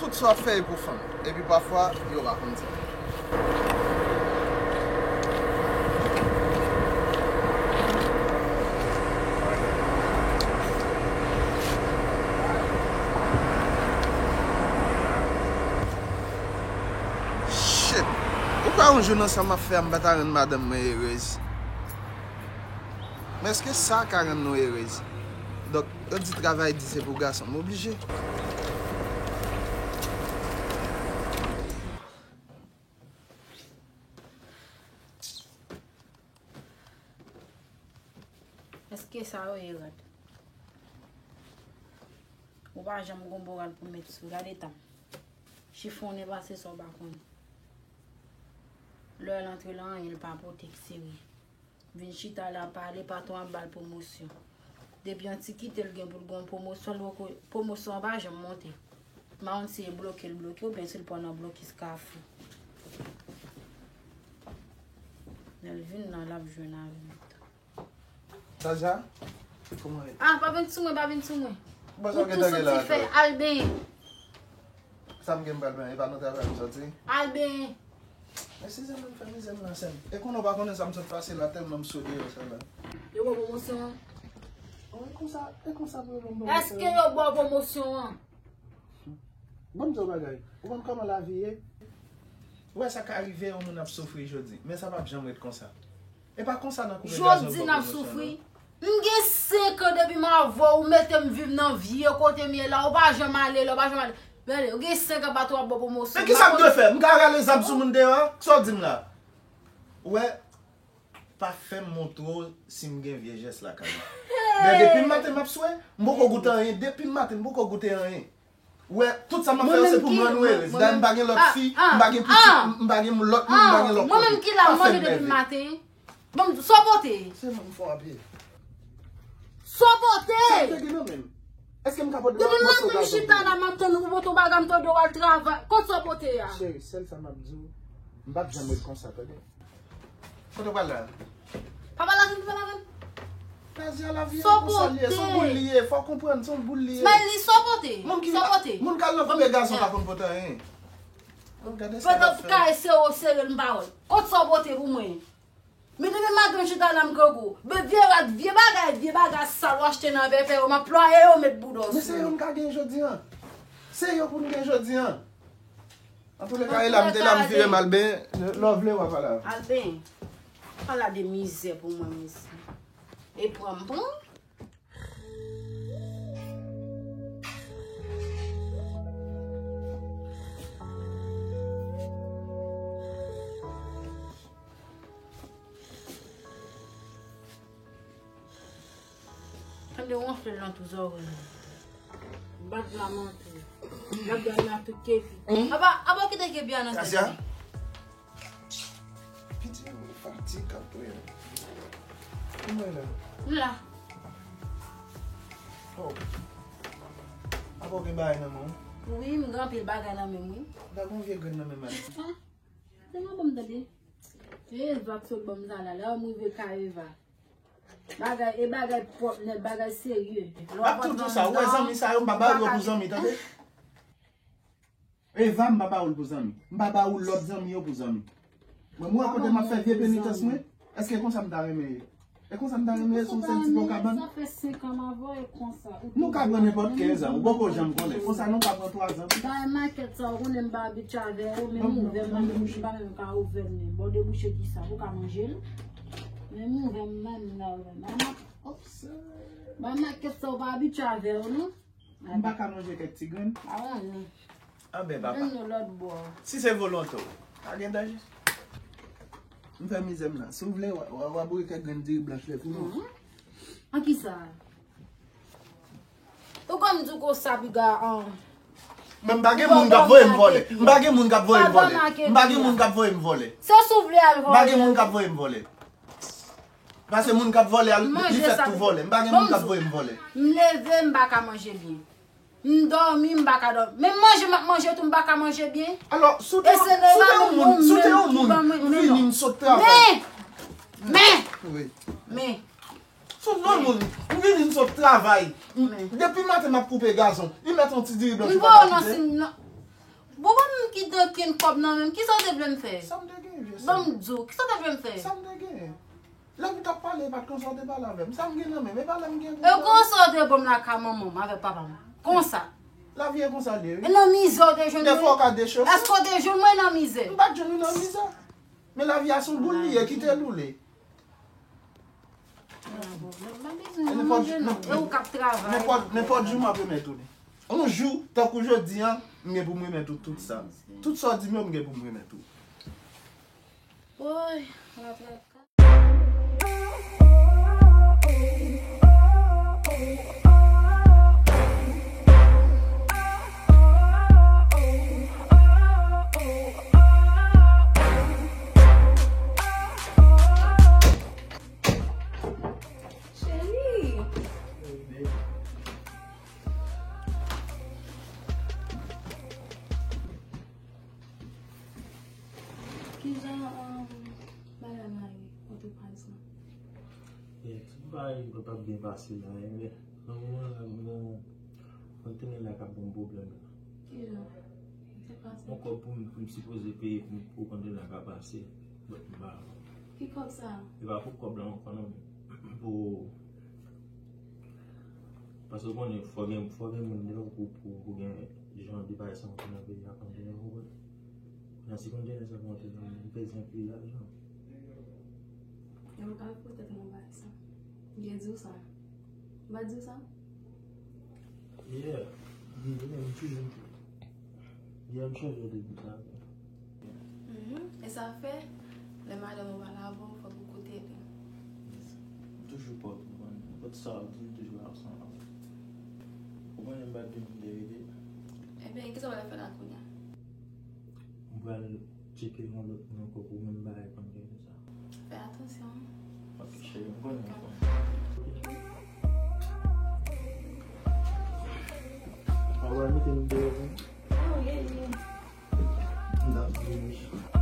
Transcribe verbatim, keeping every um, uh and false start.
Sa w ap fè e pou fanm. Epi pafwa, yo pa konn sa. Shit! Ou kwè yon jou nan sa m ap fè a, m pa ta rann madanm mwen erez? Men èske sa ka rann nou erez? Donk, yo di travay di se pou gason. M oblije. Èske sa yo ye rad? Ou pa janm gon bon rad pou met sou. Gade tan. Chifonnen pase sa w pa konn. Lè l antre la, anyen l pa pote k serye. Vin chita la pale, patwon ap ba l pwomosyon. Depi antikite l gen pou l gen yon pwomosyon, l poko, pwomosyon an pa janm monte. M pa konn si e bloke l bloke oubyen si l pran nan blokis Kafou. Lè l vin nan, l ap jwenn avè m tou. Saja, kòman e? Ah, pa vin sou mwen, pa vin sou mwen. Ou tou santi fè, al benyen. Sa m gen m pral benyen, e pa nan travay m soti? Al benyen. Men si zanmi m fè mizè m nan sèm. E konnen w pa konnen sa m sot pase la tèlman m sot deyò sa la. Yo ba w pwomosyon an? Oh, e konsa, e konsa pou yo ban m pwomosyon an? Èske yo ba w pwomosyon an? Ban m di w bagay. Ou konn kòman lavi ye? Ou wè sa ka rive yon moun ap soufri jodi, men sa p ap janm ret konsa. E pa konsa nan koupe gazon. Jodi n ap soufri. M gen senk an depi m avè w, ou mete m viv nan vye kote m ye la, ou pa janm ale la, ou pa janm ale. Men ou gen senk an pa tou ap ban pwomosyon. Men kisa m dwe fè? M ka rale zam sou moun deyò a? Sa w di m la? Ou wè, pa fè m montre w si m gen vye jès lakay ou. Men depi m maten m ap swe, m poko goute anyen. Depi m maten m poko goute anyen. Ou wè, tout sa m ap fè yo se pou m rann ou erez. Dayè m pa gen lòt fi, m pa gen pitit, m pa gen lòt moun, m pa gen lòt kote. Mwen menm ki la, m manje depi maten. Ban m di, sa w pote? Se mwen m fè w a pye. Sa w pote? Sa m te gen nan men m? Èske m ka pote yon mòso gazon pou ou? Depi maten m chita la, m ap tann ou pote yon bagay, m tande w al travay. Kot sa w pote a? Cheri, sèl sa m ap di w, m p ap janm ret konsa, tande? Kote w pral la? Pa pale avè m, pa pale avè m. Nazya, lavi a konsa l ye, se yon boul li ye, fò w konprann, se yon boul li ye. Smiley, sa w pote? Moun ki, moun k al nan koupe gazon pa konn pote anyen. Gade sa l ap fè. Pandan w ka eseye w sere l, m pa wè l. Kot sa w pote pou mwen? Men depi maten m chita la m grangou. Men vye rad, vye bagay, vye bagay sal w achte nan vèvè yo, m ap plwaye yo, met bouda w sou yo. Men se yo n ka gen jodi a. Se yo pou n gen jodi a. Antouleka, e la m te la, m vire m al benyen. Lè w vle, w a pale avè m. Al benyen. Ala de mizè pou mwen, mesye. E pran m pran. Tande wonfle l nan tou zòrèy mwen. Bat la m antre. L ap dòmi ak tout kepi. Apa, apa w kite kepi a nan tèt li? Piti, ou fatig ap touye m. Kouman w la? M la. Oh. Apa w gen bagay nan men w? Wi, m gen anpil bagay nan men m, wi. Gade yon vye grenn nan men m. Ah, se mwen ban m tande. E Eva k sot ban m sa la, lè m rive kay Eva. Bagay, e bagay pwòp nèt, bagay serye. Lè w ap toujou sa, ou wè zanmi sa yo, m pa ba yo pou zanmi, tande? Eva, m pa ba ou l pou zanmi. M pa ba ou lòt zanmi yo pou zanmi. Mwen, m wè kote m ap fè vye penitans mwen. Èske konsa m ta renmen ye? E konsa m ta renmen ye sou sèl ti bò kabann? Sa fè senk an m avè w e konsa. Nou ka pran nenpòt kenz an, ou poko janm konnen. Konsa nou ka pran twa zan. Bay makèt sa, ou konnen m pa abitye avè yo, men m ouvè m, m pa menm ka ouvè m menm. Bò debouche kisa, ou ka manje l? Men m ouvè m, men m la ouvè m. Bay mak-, oh. Bay makèt sa, ou pa abitye avè yo, non? M pa ka manje kèk ti grenn? Pa wonn ni. Anben, papa. Jwenn nou lòt bò. Si se volonte w, pa gen danje. M fè mizè m la. Si w vle, w a, w a, w a boure kèk grenn diri blanch lè pou nou. Mhm. An kisa? Ou konn di w konsa, piga, an. Men m pa gen moun k ap voye m vòlè. M pa gen moun k ap voye m vòlè. M pa gen moun k ap voye m vòlè. Se si w vle al vòlè. M pa gen moun k ap voye m vòlè. Paske moun k ap vòlè a, li fèt pou vòlè. M pa gen moun k ap voye m vòlè. M leve, m pa ka manje byen. M dòmi, m pa ka dòmi. Menm manje m ap manje tou, m pa ka manje byen. Alò, si w te, si w te yon moun, si w te yon moun, m vini, m sot travay. Men! Men! Men! Si w te yon moun, m vini, m sot travay. Depi maten m ap koupe gazon. Li mèt yon ti diri blanch ou pa ka kite. Bon, ban m ki de ken kòb nan men m, kisa w te vle m fè? Sa m te gen, vye sè? Ban m di w, kisa w te vle m fè? Sa m te gen? Lè nou t ap pale, e pa t konsa w te pale avè m. Sa m gen nan men m, e pa lè m gen pou m pale. E konsa w te ban m lakay manman m avèk papa m. Konsa. Lavi e konsa l ye, wi. E nan mizè w te jwenn mwen? Dèfwa w ka dechose. Èske w te jwenn mwen nan mizè? M pa t jwenn ou nan mizè. Men lavi a se yon boul li ye, kite l woule. Nenpòt jou, nenpòt jou m ap remèt ou li. Yon jou, tankou jodi a, m gen pou m remèt ou tout sa. Tout sa w di m yo, m gen pou m remèt ou. Woy, matraka. Cheri! Kijan, um, bagay la ye, antrepraz la? Yeah, tout bagay pa t ap byen pase la, men nan moman la, mwen, kontènè la k ap ban m pwoblèm la. Kijan? Sa pase? Yon kòb pou m, pou m sipoze peye pou, pou kontènè la ka pase, but m pa. Ki kòb sa? E pa pou kòb la ankò non, pou, paske w konnen, fò gen, fò gen moun devan pou, pou, pou gen jan de bagay sa antre nan peyi a, kontènè, w konprann? Nan si kontènè sa pou antre nan men m, m bezwen pil lajan. E m ka rekonèt mwen bagay sa. M gen di w sa. M pa di w sa? Yeah. M, m, m toujou, yeah, m chonje w te di sa. Mhm. E sa fè, lè madanm ou pale avè w, fòk ou koute li. M toujou pòv, ou konn. Nenpòt sa w di, m toujou la ansanm avè w. Ou konnen m pa t vin pou verite. Ebyen, kisa w pral fè la kounye a? M pral tcheke yon lòt moun ankò pou menm bagay konn gen sa. Fè atansyon. Ok, cheri, m konnen. Ok. Ou pral mete m deyò, wi? Oh, yeah, yeah. M t ap vini.